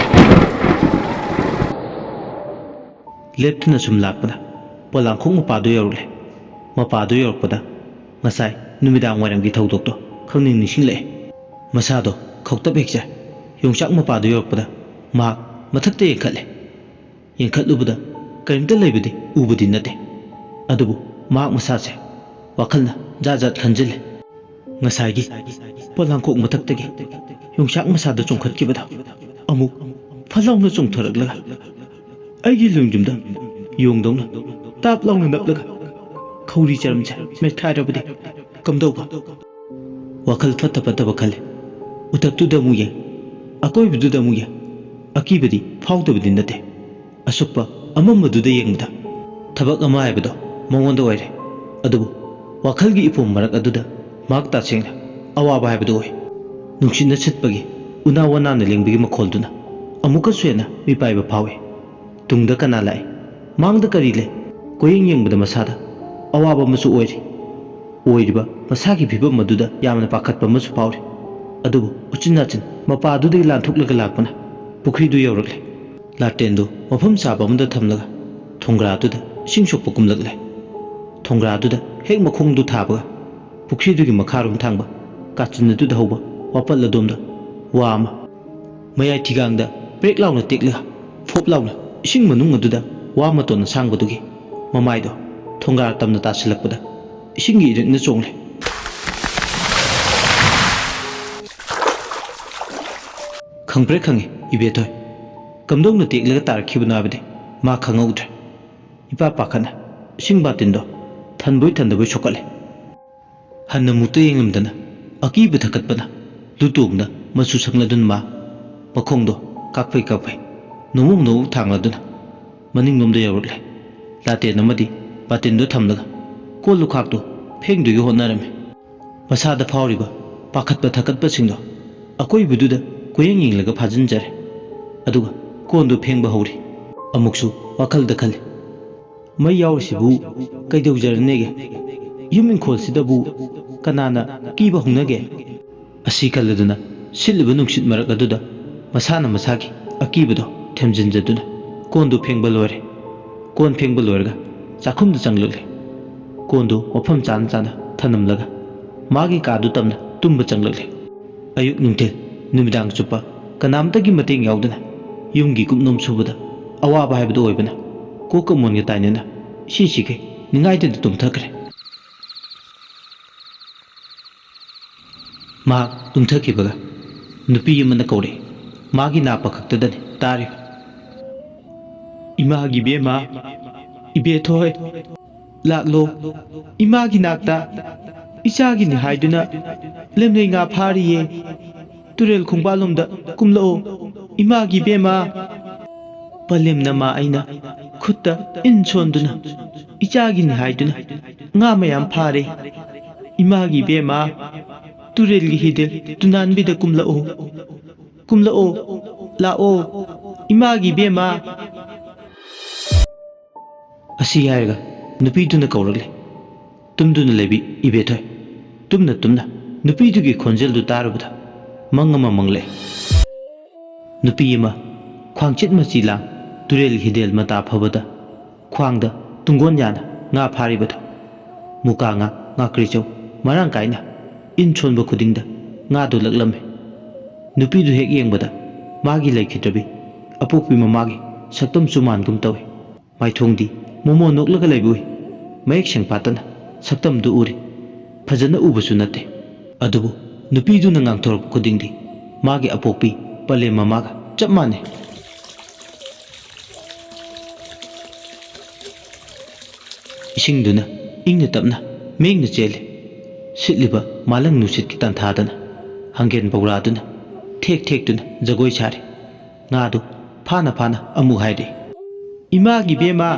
ꯂꯦꯞꯇꯅ ꯁꯨꯝ ꯂꯥꯛꯄꯗ ꯄꯣꯂꯥꯡꯈꯣꯛ ꯃꯄꯥꯗꯨ ꯌꯧꯔꯛꯂꯦ꯫ ꯃꯄꯥꯗꯨ ꯌꯧꯔꯛꯄꯗ ꯉꯁꯥꯏ ꯅꯨꯃꯤꯗꯥꯡ ꯋꯥꯏꯔꯝꯒꯤ ꯊꯧꯗꯣꯛꯇꯣ ꯈꯪꯅꯤꯡ ꯅꯤꯡꯁꯤꯡꯂꯛꯑꯦ꯫ ꯃꯁꯥꯗꯣ ꯈꯧꯇꯛ ꯍꯦꯛ ꯆꯥꯏ꯫ ꯌꯣꯡꯆꯥꯛ ꯃꯄꯥꯗꯨ ꯌꯧꯔꯛꯄꯗ ꯃꯍꯥꯛ ꯃꯊꯛꯇ ꯌꯦꯡꯈꯠꯂꯦ꯫ ꯌꯦꯡꯈꯠꯂꯨꯕꯗ ꯀꯔꯤꯝꯇ ꯂꯩꯕꯗꯤ ꯎꯕꯗꯤ ꯅꯠꯇꯦ꯫ ꯑꯗꯨꯕꯨ ꯃꯍꯥꯛ ꯃꯁꯥꯁꯦ ꯋꯥꯈꯜꯅ ꯖꯥꯠ ꯖꯥꯠ ꯈꯟꯖꯤꯜꯂꯦ꯫ ꯉꯁꯥꯏꯒꯤ ꯄꯣꯂꯥꯡꯈꯣꯛ ꯃꯊꯛꯇꯒꯤ ꯌꯣꯡꯆꯥꯛ ꯃꯁꯥꯗ ꯆꯣꯡꯈꯠꯈꯤꯕꯗꯣ ꯑꯃꯨꯛ ꯐꯠ ꯂꯥꯎꯅ ꯆꯣꯡꯊꯔꯛꯂꯒ ꯑꯩꯒꯤ ꯂꯣꯡꯖꯨꯝꯗ ꯌꯣꯡꯗꯧꯅ ꯇꯥꯞ ꯂꯥꯎꯅ ꯅꯞꯂꯒ ꯈꯧꯔꯤ ꯆꯔꯝꯁꯦ ꯃꯦꯠꯈꯥꯏꯔꯕꯗꯤ ꯀꯝꯗꯧꯕ? ꯋꯥꯈꯜ ꯐꯠꯇ ꯐꯠꯇꯕ ꯈꯜꯂꯦ꯫ ꯎꯊꯛꯇꯨꯗ ꯑꯃꯨꯛ ꯌꯦꯡ, ꯑꯀꯣꯏꯕꯗꯨꯗ ꯑꯃꯨꯛ ꯌꯦꯡ, ꯑꯀꯤꯕꯗꯤ ꯐꯥꯎꯗꯕꯗꯤ ꯅꯠꯇꯦ꯫ ꯑꯁꯨꯛꯄ ꯑꯃꯝꯕꯗꯨꯗ ꯌꯦꯡꯕꯗ ꯊꯕꯛ ꯑꯃ ꯍꯥꯏꯕꯗꯣ ꯃꯉꯣꯟꯗ ꯑꯣꯏꯔꯦ꯫ ꯑꯗꯨꯕꯨ ꯋꯥꯈꯜꯒꯤ ꯏꯄꯣꯝ ꯃꯔꯛ ꯑꯗꯨꯗ ꯃꯍꯥꯛ ꯇꯁꯦꯡꯅ ꯑꯋꯥꯕ ꯍꯥꯏꯕꯗꯨ ꯑꯣꯏ꯫ ꯅꯨꯡꯁꯤꯠꯅ ꯁꯤꯠꯄꯒꯤ ꯎꯅꯥ ꯋꯥꯅꯥꯅ ꯂꯦꯡꯕꯒꯤ ꯃꯈꯣꯜꯗꯨꯅ ꯑꯃꯨꯛꯀꯁꯨ ꯍꯦꯟꯅ ꯃꯤꯄꯥꯏꯕ ꯐꯥꯎꯏ꯫ ꯇꯨꯡꯗ ꯀꯅꯥ ꯂꯥꯛꯏ? ꯃꯥꯡꯗ ꯀꯔꯤ ꯂꯩ? ꯀꯣꯏꯌꯦꯡ ꯌꯦꯡꯕꯗ ꯃꯁꯥꯗ ꯑꯋꯥꯕ ꯑꯃꯁꯨ ꯑꯣꯏꯔꯤ꯫ ꯑꯣꯏꯔꯤꯕ ꯃꯁꯥꯒꯤ ꯐꯤꯕꯝ ꯑꯗꯨꯗ ꯌꯥꯝꯅ ꯄꯥꯈꯠꯄ ꯑꯃꯁꯨ ꯐꯥꯎꯔꯤ꯫ ꯑꯗꯨꯕꯨ ꯎꯆꯤꯟ ꯅꯥꯆꯤꯟ ꯃꯄꯥꯗꯨꯗꯒꯤ ꯂꯥꯟꯊꯣꯛꯂꯒ ꯂꯥꯛꯄꯅ ꯄꯨꯈ꯭ꯔꯤꯗꯨ ꯌꯧꯔꯛꯂꯦ꯫ ꯂꯥꯇꯦꯟꯗꯨ ꯃꯐꯝ ꯆꯥꯕ ꯑꯃꯗ ꯊꯝꯂꯒ ꯊꯣꯡꯒ꯭ꯔꯥꯗꯨꯗ ꯏꯁꯤꯡ ꯁꯣꯛꯄ ꯀꯨꯝꯂꯛꯂꯦ꯫ ꯊꯣꯡꯒ꯭ꯔꯥꯗꯨꯗ ꯍꯦꯛ ꯃꯈꯣꯡꯗꯨ ꯊꯥꯕꯒ ꯄꯨꯈ꯭ꯔꯤꯗꯨꯒꯤ ꯃꯈꯥꯔꯣꯝ ꯊꯥꯡꯕ ꯀꯥꯆꯤꯟ ꯑꯗꯨꯗ ꯍꯧꯕ ꯋꯥꯄꯜ ꯑꯗꯣꯝꯗ ꯋꯥ ꯑꯃ ꯃꯌꯥꯏ ꯊꯤꯒꯥꯡꯗ ꯄ꯭ꯔꯦꯛ ꯂꯥꯎꯅ ꯇꯦꯛꯂꯒ ꯐꯣꯞ ꯂꯥꯎꯅ ꯏꯁꯤꯡ ꯃꯅꯨꯡ ꯑꯗꯨꯗ ꯋꯥ ꯃꯇꯣꯟ ꯑꯁꯥꯡꯕꯗꯨꯒꯤ ꯃꯃꯥꯏꯗꯣ ꯊꯣꯡꯒ꯭ꯔꯥ ꯇꯝꯅ ꯇꯥꯁꯤꯜꯂꯛꯄꯗ ꯏꯁꯤꯡꯒꯤ ꯏꯔꯤꯛꯅ ꯆꯣꯡꯂꯦ꯫ ꯈꯪꯄ꯭ꯔꯦꯛ ꯈꯪꯉꯤ, ꯏꯕꯦꯊꯣꯏ꯫ ꯀꯝꯗꯧꯅ ꯇꯦꯛꯂꯒ ꯇꯥꯔꯛꯈꯤꯕꯅꯣ ꯍꯥꯏꯕꯗꯤ ꯃꯥ ꯈꯪꯍꯧꯗ꯭ꯔꯦ꯫ ꯏꯄꯥ ꯄꯥꯈꯠꯅ ꯏꯁꯤꯡ ꯕꯥꯇꯤꯟꯗꯣ ꯊꯟꯕꯣꯏ ꯊꯟꯗꯕꯣꯏ ꯁꯣꯛꯀꯠꯂꯦ꯫ ꯍꯟꯅ ꯃꯨꯛꯇ ꯌꯦꯡꯂꯝꯗꯅ ꯑꯀꯤꯕ ꯊꯛꯀꯠꯄꯅ ꯂꯨꯇꯣꯡꯗ ꯃꯆꯨ ꯁꯪꯂꯗꯨꯅ ꯃꯥ ꯃꯈꯣꯡꯗꯣ ꯀꯥꯛꯐꯩ ꯀꯥꯛꯐꯩ ꯅꯣꯃꯣꯛ ꯅꯣꯃꯣꯛ ꯊꯥꯡꯂꯗꯨꯅ ꯃꯅꯤꯡꯂꯣꯝꯗ ꯌꯧꯔꯛꯂꯦ꯫ ꯂꯥꯇꯦꯟ ꯑꯃꯗꯤ ꯕꯥꯇꯤꯟꯗꯨ ꯊꯝꯂꯒ ꯀꯣꯜ ꯂꯨꯈꯥꯛꯇꯨ ꯐꯦꯡꯗꯨꯒꯤ ꯍꯣꯠꯅꯔꯝꯃꯤ꯫ ꯃꯁꯥꯗ ꯐꯥꯎꯔꯤꯕ ꯄꯥꯈꯠꯄ ꯊꯛꯀꯠꯄꯁꯤꯡꯗꯣ ꯑꯀꯣꯏꯕꯗꯨꯗ ꯀꯣꯏꯌꯦꯡ ꯌꯦꯡꯂꯒ ꯐꯥꯖꯤꯟꯖꯔꯦ꯫ ꯑꯗꯨꯒ ꯀꯣꯟꯗꯨ ꯐꯦꯡꯕ ꯍꯧꯔꯤ꯫ ꯑꯃꯨꯛꯁꯨ ꯋꯥꯈꯜꯗ ꯈꯜꯂꯤ, "ꯃꯩ ꯌꯥꯎꯔꯤꯁꯤꯕꯨ ꯀꯩꯗꯧꯖꯔꯅꯦꯒꯦ? ꯌꯨꯝ ꯏꯪꯈꯣꯜꯁꯤꯗꯕꯨ ꯀꯅꯥꯅ ꯑꯀꯤꯕ ꯍꯧꯅꯒꯦ꯫ ꯑꯁꯤ ꯈꯜꯂꯗꯨꯅ ꯁꯤꯠꯂꯤꯕ ꯅꯨꯡꯁꯤꯠ ꯃꯔꯛ ꯑꯗꯨꯗ ꯃꯁꯥꯅ ꯃꯁꯥꯒꯤ ꯑꯀꯤꯕꯗꯣ ꯊꯦꯝꯖꯤꯟꯖꯗꯨꯅ ꯀꯣꯟꯗꯨ ꯐꯦꯡꯕ ꯂꯣꯏꯔꯦ꯫ ꯀꯣꯟ ꯐꯦꯡꯕ ꯂꯣꯏꯔꯒ ꯆꯥꯛꯈꯨꯝꯗ ꯆꯪꯂꯛꯂꯦ꯫ ꯀꯣꯟꯗꯨ ꯃꯐꯝ ꯆꯥꯅ ꯆꯥꯅ ꯊꯅꯝꯂꯒ ꯃꯥꯒꯤ ꯀꯥꯗꯨ ꯇꯝꯅ ꯇꯨꯝꯕ ꯆꯪꯂꯛꯂꯦ꯫ ꯑꯌꯨꯛ ꯅꯨꯡꯊꯤꯜ ꯅꯨꯃꯤꯗꯥꯡ ꯆꯨꯞꯄ ꯀꯅꯥꯝꯇꯒꯤ ꯃꯇꯦꯡ ꯌꯥꯎꯗꯅ ꯌꯨꯝꯒꯤ ꯀꯨꯞꯅꯣꯝ ꯁꯨꯕꯗ ꯑꯋꯥꯕ ꯍꯥꯏꯕꯗꯨ ꯑꯣꯏꯕꯅ ꯀꯣꯛꯀ ꯃꯣꯟꯒ ꯇꯥꯏꯅꯅ ꯏꯁꯤ ꯁꯤꯈꯩ ꯅꯤꯡꯉꯥꯏꯗꯅ ꯇꯨꯝꯊꯈ꯭ꯔꯦ꯫ ꯃꯍꯥꯛ ꯇꯨꯝꯊꯈꯤꯕꯒ ꯅꯨꯄꯤ ꯑꯃꯅ ꯀꯧꯔꯛꯏ꯫ ꯃꯥꯒꯤ ꯅꯥ ꯄꯈꯛꯇꯗꯅꯤ ꯇꯥꯔꯤꯕ꯫ "ꯏꯃꯥꯒꯤ ꯕꯦꯝꯃ, ꯏꯕꯦꯊꯣꯏ, ꯂꯥꯛꯂꯣ ꯏꯃꯥꯒꯤ ꯅꯥꯛꯇ꯫ ꯏꯆꯥꯒꯤꯅꯤ ꯍꯥꯏꯗꯨꯅ ꯂꯦꯝꯂꯩ ꯉꯥ ꯐꯥꯔꯤꯌꯦ꯫ ꯇꯨꯔꯦꯜ ꯈꯣꯡꯕꯥꯜꯂꯣꯝꯗ ꯀꯨꯝꯂꯛꯑꯣ꯫ ꯏꯃꯥꯒꯤ ꯕꯦꯝꯃ!" ꯄꯂꯦꯝꯅ ꯃꯥ ꯑꯩꯅ ꯈꯨꯠꯇ ꯏꯟ ꯁꯣꯟꯗꯨꯅ ꯏꯆꯥꯒꯤꯅꯤ ꯍꯥꯏꯗꯨꯅ ꯉꯥ ꯃꯌꯥꯝ ꯐꯥꯔꯦ꯫ "ꯏꯃꯥꯒꯤ ꯕꯦꯝꯃ, ꯇꯨꯔꯦꯜꯒꯤ ꯍꯤꯗꯦꯜ ꯇꯨꯅꯥꯟꯕꯤꯗ ꯀꯨꯝꯂꯛꯑꯣ꯫ ꯀꯨꯝꯂꯛꯑꯣ, ꯂꯥꯛꯑꯣ, ꯏꯃꯥꯒꯤ ꯕꯦꯝꯃ!" ꯑꯁꯤ ꯍꯥꯏꯔꯒ ꯅꯨꯄꯤꯗꯨꯅ ꯀꯧꯔꯛꯂꯦ꯫ ꯇꯨꯝꯗꯨꯅ ꯂꯩꯕꯤ ꯏꯕꯦꯊꯣꯏ꯫ ꯇꯨꯝꯅ ꯇꯨꯝꯅ ꯅꯨꯄꯤꯗꯨꯒꯤ ꯈꯣꯟꯖꯦꯜꯗꯨ ꯇꯥꯔꯨꯕꯗ ꯃꯪ ꯑꯃ ꯃꯪꯂꯛꯑꯦ꯫ ꯅꯨꯄꯤ ꯑꯃ ꯈ꯭ꯋꯥꯡꯆꯤꯠ ꯃꯆꯤ ꯂꯥꯡ ꯇꯨꯔꯦꯜ ꯍꯤꯗꯦꯜ ꯃꯇꯥ ꯐꯕꯗ ꯈ꯭ꯋꯥꯡꯗ ꯇꯨꯡꯒꯣꯟ ꯌꯥꯅ ꯉꯥ ꯐꯥꯔꯤꯕꯗꯨ꯫ ꯃꯨꯀꯥ ꯉꯥ, ꯉꯥꯀ꯭ꯔꯤꯆꯧ ꯃꯔꯥꯡ ꯀꯥꯏꯅ ꯏꯟ ꯁꯣꯟꯕ ꯈꯨꯗꯤꯡꯗ ꯉꯥꯗꯨ ꯂꯛꯂꯝꯃꯤ꯫ ꯅꯨꯄꯤꯗꯨ ꯍꯦꯛ ꯌꯦꯡꯕꯗ ꯃꯥꯒꯤ ꯂꯩꯈꯤꯗ꯭ꯔꯕꯤ ꯑꯄꯣꯛꯄꯤ ꯃꯃꯥꯒꯤ ꯁꯛꯇꯝ ꯆꯨꯃꯥꯟꯒꯨꯝ ꯇꯧꯏ꯫ ꯃꯥꯏꯊꯣꯡꯗꯤ ꯃꯣꯃꯣꯟ ꯅꯣꯛꯂꯒ ꯂꯩꯕ ꯎꯏ꯫ ꯃꯌꯦꯛ ꯁꯦꯡ ꯐꯥꯠꯇꯅ ꯁꯛꯇꯝꯗꯨ ꯎꯔꯤ꯫ ꯐꯖꯅ ꯎꯕꯁꯨ ꯅꯠꯇꯦ꯫ ꯑꯗꯨꯕꯨ ꯅꯨꯄꯤꯗꯨꯅ ꯉꯥꯡꯊꯣꯔꯛꯄ ꯈꯨꯗꯤꯡꯗꯤ ꯃꯥꯒꯤ ꯑꯄꯣꯛꯄꯤ ꯄꯂꯦꯝ ꯃꯃꯥꯒ ꯆꯞ ꯃꯥꯟꯅꯩ꯫ ꯏꯁꯤꯡꯗꯨꯅ ꯏꯪꯅ ꯇꯞꯅ ꯃꯦꯡꯅ ꯆꯦꯜꯂꯤ꯫ ꯁꯤꯠꯂꯤꯕ ꯃꯥꯂꯪ ꯅꯨꯡꯁꯤꯠꯀꯤ ꯇꯥꯟꯊꯥꯗꯅ ꯍꯪꯒꯦꯟ ꯕꯧꯔꯥꯗꯨꯅ ꯊꯦꯛ ꯊꯦꯛꯇꯨꯅ ꯖꯒꯣꯏ ꯁꯥꯔꯤ꯫ ꯉꯥꯗꯨ ꯐꯥꯅ ꯐꯥꯅ ꯑꯃꯨꯛ ꯍꯥꯏꯔꯛꯏ꯫ "ꯏꯃꯥꯒꯤ ꯕꯦꯝꯃ,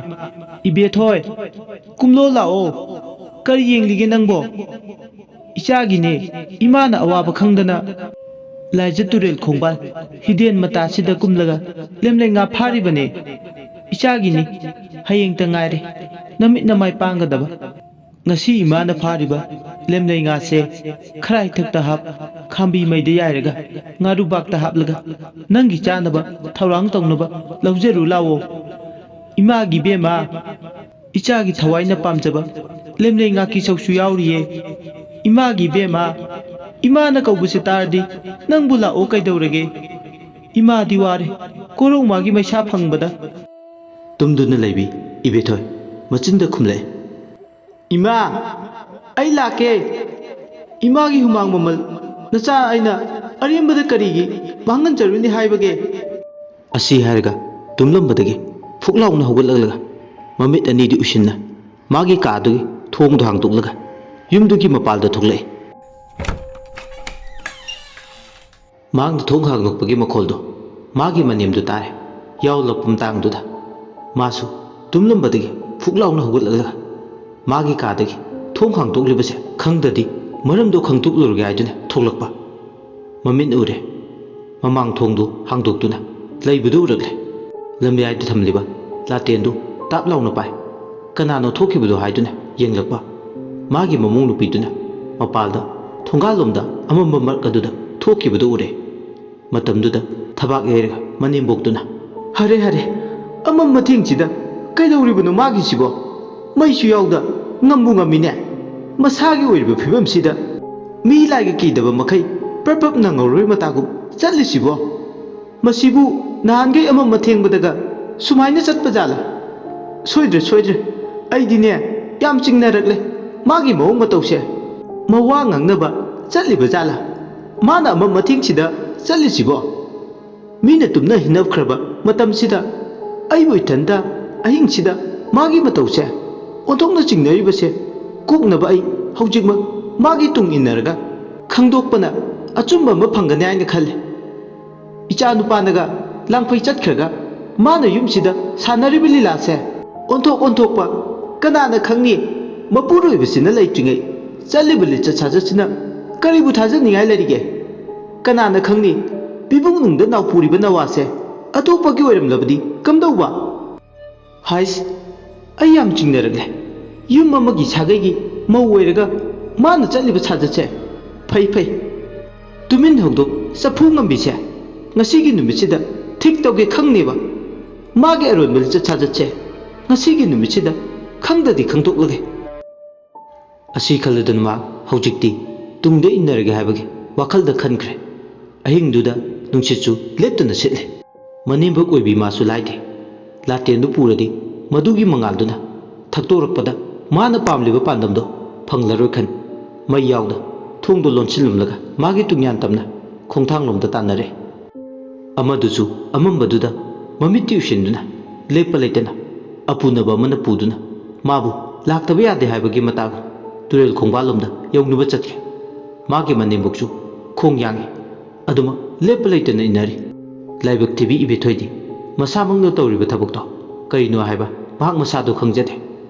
ꯏꯕꯦꯊꯣꯏ, ꯀꯨꯝꯂꯣ ꯂꯥꯛꯑꯣ꯫ ꯀꯔꯤ ꯌꯦꯡꯂꯤꯒꯦ ꯅꯪꯕꯣ? ꯏꯆꯥꯒꯤꯅꯦ, ꯏꯃꯥꯅ ꯑꯋꯥꯕ ꯈꯪꯗꯅ ꯂꯥꯏꯖ ꯇꯨꯔꯦꯜ ꯈꯣꯡꯕꯥꯜ ꯍꯤꯗꯦꯟ ꯃꯇꯥꯁꯤꯗ ꯀꯨꯝꯂꯒ ꯂꯦꯝꯂꯩ ꯉꯥ ꯐꯥꯔꯤꯕꯅꯦ꯫ ꯏꯆꯥꯒꯤꯅꯤ, ꯍꯌꯦꯡꯇ ꯉꯥꯏꯔꯦ ꯅꯃꯤꯠ ꯅꯃꯥꯏ ꯄꯥꯡꯒꯗꯕ꯫ ꯉꯁꯤ ꯏꯃꯥꯅ ꯐꯥꯔꯤꯕ ꯂꯦꯝꯂꯩ ꯉꯥꯁꯦ ꯈꯔꯥꯏꯊꯛꯇ ꯍꯥꯞ, ꯈꯥꯝꯕꯤ ꯃꯩꯗ ꯌꯥꯏꯔꯒ, ꯉꯥꯔꯨꯕꯥꯛꯇ ꯍꯥꯞꯂꯒ, ꯅꯪꯒꯤ ꯆꯥꯅꯕ ꯊꯧꯔꯥꯡ ꯇꯧꯅꯕ ꯂꯧꯖꯔꯨ ꯂꯥꯛꯑꯣ꯫ ꯏꯃꯥꯒꯤ ꯏꯕꯦꯝꯃ, ꯏꯆꯥꯒꯤ ꯊꯋꯥꯏꯅ ꯄꯥꯝꯖꯕ ꯂꯦꯝꯂꯩ ꯉꯥꯀꯤ ꯁꯧꯁꯨ ꯌꯥꯎꯔꯤꯌꯦ꯫ ꯏꯃꯥꯒꯤ ꯏꯕꯦꯝꯃ, ꯏꯃꯥꯅ ꯀꯧꯕꯁꯦ ꯇꯥꯔꯗꯤ ꯅꯪꯕꯨ ꯂꯥꯛꯑꯣ ꯀꯩꯗꯧꯔꯒꯦ? ꯏꯃꯥꯗꯤ ꯋꯥꯔꯦ, ꯀꯣꯔꯧꯃꯥꯒꯤ ꯃꯩꯁꯥ ꯐꯪꯕꯗ꯫ ꯇꯨꯝꯗꯨꯅ ꯂꯩꯕꯤ ꯏꯕꯦꯊꯣꯏ ꯃꯆꯤꯟꯗ ꯈꯨꯝꯂꯛꯑꯦ꯫ "ꯏꯃꯥ, ꯑꯩ ꯂꯥꯛꯀꯦ꯫ ꯏꯃꯥꯒꯤ ꯍꯨꯃꯥꯡ ꯃꯃꯜ ꯅꯆꯥ ꯑꯩꯅ ꯑꯔꯦꯝꯕꯗ ꯀꯔꯤꯒꯤ ꯃꯥꯡꯍꯟꯖꯔꯨꯅꯤ ꯍꯥꯏꯕꯒꯦ?" ꯑꯁꯤ ꯍꯥꯏꯔꯒ ꯇꯨꯝꯂꯝꯕꯗꯒꯤ ꯐꯨꯛ ꯂꯥꯎꯅ ꯍꯧꯒꯠꯂꯛꯂꯒ ꯃꯃꯤꯠ ꯑꯅꯤꯗꯤ ꯎꯏꯁꯤꯟꯅ ꯃꯥꯒꯤ ꯀꯥꯗꯨꯒꯤ ꯊꯣꯡꯗꯣ ꯍꯥꯡꯗꯣꯛꯂꯒ ꯌꯨꯝꯗꯨꯒꯤ ꯃꯄꯥꯜꯗ ꯊꯣꯛꯂꯛꯑꯦ꯫ ꯃꯍꯥꯛꯅ ꯊꯣꯡ ꯍꯥꯡꯗꯣꯛꯄꯒꯤ ꯃꯈꯣꯜꯗꯣ ꯃꯥꯒꯤ ꯃꯅꯦꯝꯗꯨ ꯇꯥꯔꯦ, ꯌꯥꯎꯂꯛꯄ ꯃꯇꯥꯡꯗꯨꯗ꯫ ꯃꯥꯁꯨ ꯇꯨꯝꯂꯝꯕꯗꯒꯤ ꯐꯨꯛ ꯂꯥꯎꯅ ꯍꯧꯒꯠꯂꯛꯂꯒ ꯃꯥꯒꯤ ꯀꯥꯗꯒꯤ ꯊꯣꯡ ꯍꯥꯡꯗꯣꯛꯂꯤꯕꯁꯦ ꯈꯪꯗ꯭ꯔꯗꯤ ꯃꯔꯝꯗꯣ ꯈꯪꯗꯣꯛꯂꯨꯔꯒꯦ ꯍꯥꯏꯗꯨꯅ ꯊꯣꯛꯂꯛꯄ꯫ ꯃꯃꯤꯠꯅ ꯎꯔꯦ, ꯃꯃꯥꯡ ꯊꯣꯡꯗꯨ ꯍꯥꯡꯗꯣꯛꯇꯨꯅ ꯂꯩꯕꯗꯨ ꯎꯔꯛꯂꯦ꯫ ꯂꯝꯌꯥꯏꯗ ꯊꯝꯂꯤꯕ ꯂꯥꯇꯦꯟꯗꯨ ꯇꯥꯞ ꯂꯥꯎꯅ ꯄꯥꯏ꯫ ꯀꯅꯥꯅꯣ ꯊꯣꯛꯈꯤꯕꯗꯣ ꯍꯥꯏꯗꯨꯅ ꯌꯦꯡꯂꯛꯄ꯫ ꯃꯥꯒꯤ ꯃꯃꯧ ꯅꯨꯄꯤꯗꯨꯅ ꯃꯄꯥꯜꯗ ꯊꯣꯡꯒꯥꯜꯂꯣꯝꯗ ꯑꯃꯝꯕ ꯃꯔꯛ ꯑꯗꯨꯗ ꯊꯣꯛꯈꯤꯕꯗꯨ ꯎꯔꯦ꯫ ꯃꯇꯝꯗꯨꯗ ꯊꯕꯥꯛ ꯌꯩꯔꯒ ꯃꯅꯦꯝꯕꯣꯛꯇꯨꯅ, "ꯍꯔꯦ, ꯍꯔꯦ, ꯑꯃꯝ ꯑꯊꯦꯡꯁꯤꯗ ꯀꯩꯗꯧꯔꯤꯕꯅꯣ ꯃꯥꯒꯤꯁꯤꯕꯣ? ꯃꯩꯁꯨ ꯌꯥꯎꯗ ꯉꯝꯕꯨ ꯉꯝꯃꯤꯅꯦ꯫ ꯃꯁꯥꯒꯤ ꯑꯣꯏꯔꯤꯕ ꯐꯤꯕꯝꯁꯤꯗ ꯃꯤ ꯂꯥꯏꯒ ꯀꯤꯗꯕ ꯃꯈꯩ ꯄ꯭ꯔꯞ ꯄ꯭ꯔꯞ ꯅꯪꯍꯧꯔꯣꯏ ꯃꯇꯥꯒꯨꯝ ꯆꯠꯂꯤꯁꯤꯕꯣ? ꯃꯁꯤꯕꯨ ꯅꯍꯥꯟꯈꯩ ꯑꯃꯝ ꯑꯊꯦꯡꯕꯗꯒ ꯁꯨꯃꯥꯏꯅ ꯆꯠꯄ ꯖꯥꯠꯂꯥ? ꯁꯣꯏꯗ꯭ꯔꯦ, ꯁꯣꯏꯗ꯭ꯔꯦ꯫ ꯑꯩꯗꯤꯅꯦ ꯌꯥꯝ ꯆꯤꯡꯅꯔꯛꯂꯦ ꯃꯥꯒꯤ ꯃꯑꯣꯡ ꯃꯇꯧꯁꯦ꯫ ꯃꯋꯥ ꯉꯥꯡꯅꯕ ꯆꯠꯂꯤꯕ ꯖꯥꯠꯂꯥ? ꯃꯥꯅ ꯑꯃꯝ ꯑꯊꯦꯡꯁꯤꯗ ꯆꯠꯂꯤꯁꯤꯕꯣ? ꯃꯤꯅ ꯇꯨꯝꯅ ꯍꯤꯞꯅꯈ꯭ꯔꯕ ꯃꯇꯝꯁꯤꯗ ꯑꯩꯕꯨ ꯏꯊꯟꯇ ꯑꯍꯤꯡꯁꯤꯗ ꯃꯥꯒꯤ ꯃꯇꯧꯁꯦ ꯑꯣꯟꯊꯣꯛꯅ ꯆꯤꯡꯅꯔꯤꯕꯁꯦ ꯀꯣꯛꯅꯕ ꯑꯩ ꯍꯧꯖꯤꯛꯃꯛ ꯃꯥꯒꯤ ꯇꯨꯡ ꯏꯟꯅꯔꯒ ꯈꯪꯗꯣꯛꯄꯅ ꯑꯆꯨꯝꯕ ꯑꯃ ꯐꯪꯒꯅꯤ ꯍꯥꯏꯅ ꯈꯜꯂꯤ꯫ ꯏꯆꯥ ꯅꯨꯄꯥꯅꯒ ꯂꯥꯡꯐꯩ ꯆꯠꯈ꯭ꯔꯒ ꯃꯥꯅ ꯌꯨꯝꯁꯤꯗ ꯁꯥꯟꯅꯔꯤꯕ ꯂꯤꯂꯥꯁꯦ ꯑꯣꯟꯊꯣꯛ ꯑꯣꯟꯊꯣꯛꯄ, ꯀꯅꯥꯅ ꯈꯪꯅꯤ? ꯃꯄꯨꯔꯣꯏꯕꯁꯤꯅ ꯂꯩꯇ꯭ꯔꯤꯉꯩ ꯆꯠꯂꯤꯕ ꯂꯤꯆꯠ ꯁꯥꯖꯠꯁꯤꯅ ꯀꯔꯤꯕꯨ ꯊꯥꯖꯅꯤꯡꯉꯥꯏ ꯂꯩꯔꯤꯒꯦ? ꯀꯅꯥꯅ ꯈꯪꯅꯤ? ꯄꯤꯕꯨꯡꯅꯨꯡꯗ ꯅꯥꯎꯄꯨꯔꯤꯕ ꯅꯋꯥꯁꯦ ꯑꯇꯣꯞꯄꯒꯤ ꯑꯣꯏꯔꯝꯂꯕꯗꯤ ꯀꯝꯗꯧꯕ? ꯍꯥꯏꯁ, ꯑꯩ ꯌꯥꯝ ꯆꯤꯡꯅꯔꯛꯂꯦ꯫ ꯌꯨꯝ ꯑꯃꯒꯤ ꯁꯥꯒꯩꯒꯤ ꯃꯧ ꯑꯣꯏꯔꯒ ꯃꯥꯅ ꯆꯠꯂꯤꯕ ꯁꯥꯖꯠꯁꯦ ꯐꯩ ꯐꯩ꯫ ꯇꯨꯃꯤꯟ ꯍꯧꯗꯣꯛ ꯆꯐꯨ ꯉꯝꯕꯤꯁꯦ ꯉꯁꯤꯒꯤ ꯅꯨꯃꯤꯠꯁꯤꯗ ꯊꯤꯛ ꯇꯧꯒꯦ ꯈꯪꯅꯦꯕ꯫ ꯃꯥꯒꯤ ꯑꯔꯣꯟꯕ ꯂꯤꯆꯠ ꯁꯥꯖꯠꯁꯦ ꯉꯁꯤꯒꯤ ꯅꯨꯃꯤꯠꯁꯤꯗ ꯈꯪꯗꯗꯤ ꯈꯪꯗꯣꯛꯂꯒꯦ꯫ ꯑꯁꯤ ꯈꯜꯂꯗꯨꯅ ꯃꯍꯥꯛ ꯍꯧꯖꯤꯛꯇꯤ ꯇꯨꯡꯗ ꯏꯟꯅꯔꯒꯦ ꯍꯥꯏꯕꯒꯤ ꯋꯥꯈꯜꯗ ꯈꯟꯈ꯭ꯔꯦ꯫ ꯑꯍꯤꯡꯗꯨꯗ ꯅꯨꯡꯁꯤꯠꯁꯨ ꯂꯦꯞꯇꯅ ꯁꯤꯠꯂꯦ꯫ ꯃꯅꯦꯝꯕꯣꯛ ꯑꯣꯏꯕꯤ ꯃꯥꯁꯨ ꯂꯥꯏꯗꯦ꯫ ꯂꯥꯇꯦꯟꯗꯨ ꯄꯨꯔꯗꯤ ꯃꯗꯨꯒꯤ ꯃꯉꯥꯜꯗꯨꯅ ꯊꯛꯇꯣꯔꯛꯄꯗ ꯃꯥꯅ ꯄꯥꯝꯂꯤꯕ ꯄꯥꯟꯗꯝꯗꯣ ꯐꯪꯂꯔꯣꯏ ꯈꯟ ꯃꯩ ꯌꯥꯎꯗ ꯊꯣꯡꯗꯣ ꯂꯣꯟꯁꯤꯜꯂꯝꯂꯒ ꯃꯥꯒꯤ ꯇꯨꯡꯌꯥꯟ ꯇꯝꯅ ꯈꯣꯡꯊꯥꯡꯂꯣꯝꯗ ꯇꯥꯟꯅꯔꯦ꯫ ꯑꯃꯗꯨꯁꯨ ꯑꯃꯝꯕꯗꯨꯗ ꯃꯃꯤꯠꯇꯤ ꯎꯏꯁꯤꯟꯗꯨꯅ ꯂꯦꯞꯄ ꯂꯩꯇꯅ ꯑꯄꯨꯅꯕ ꯑꯃꯅ ꯄꯨꯗꯨꯅ ꯃꯥꯕꯨ ꯂꯥꯛꯇꯕ ꯌꯥꯗꯦ ꯍꯥꯏꯕꯒꯤ ꯃꯇꯥꯒꯨꯝ ꯇꯨꯔꯦꯜ ꯈꯣꯡꯕꯥꯜꯂꯣꯝꯗ ꯌꯧꯅꯕ ꯆꯠꯈ꯭ꯔꯦ꯫ ꯃꯥꯒꯤ ꯃꯅꯦꯝꯕꯣꯛꯁꯨ ꯈꯣꯡ ꯌꯥꯡꯏ꯫ ꯑꯗꯨꯃꯛ ꯂꯦꯞꯄ ꯂꯩꯇꯅ ꯏꯟꯅꯔꯤ꯫ ꯂꯥꯏꯕꯛ ꯊꯤꯕꯤ ꯏꯕꯦꯊꯣꯏꯗꯤ ꯃꯁꯥꯃꯛꯅ ꯇꯧꯔꯤꯕ ꯊꯕꯛꯇꯣ ꯀꯔꯤꯅꯣ ꯍꯥꯏꯕ ꯃꯍꯥꯛ ꯃꯁꯥꯗꯣ ꯈꯪꯖꯗꯦ꯫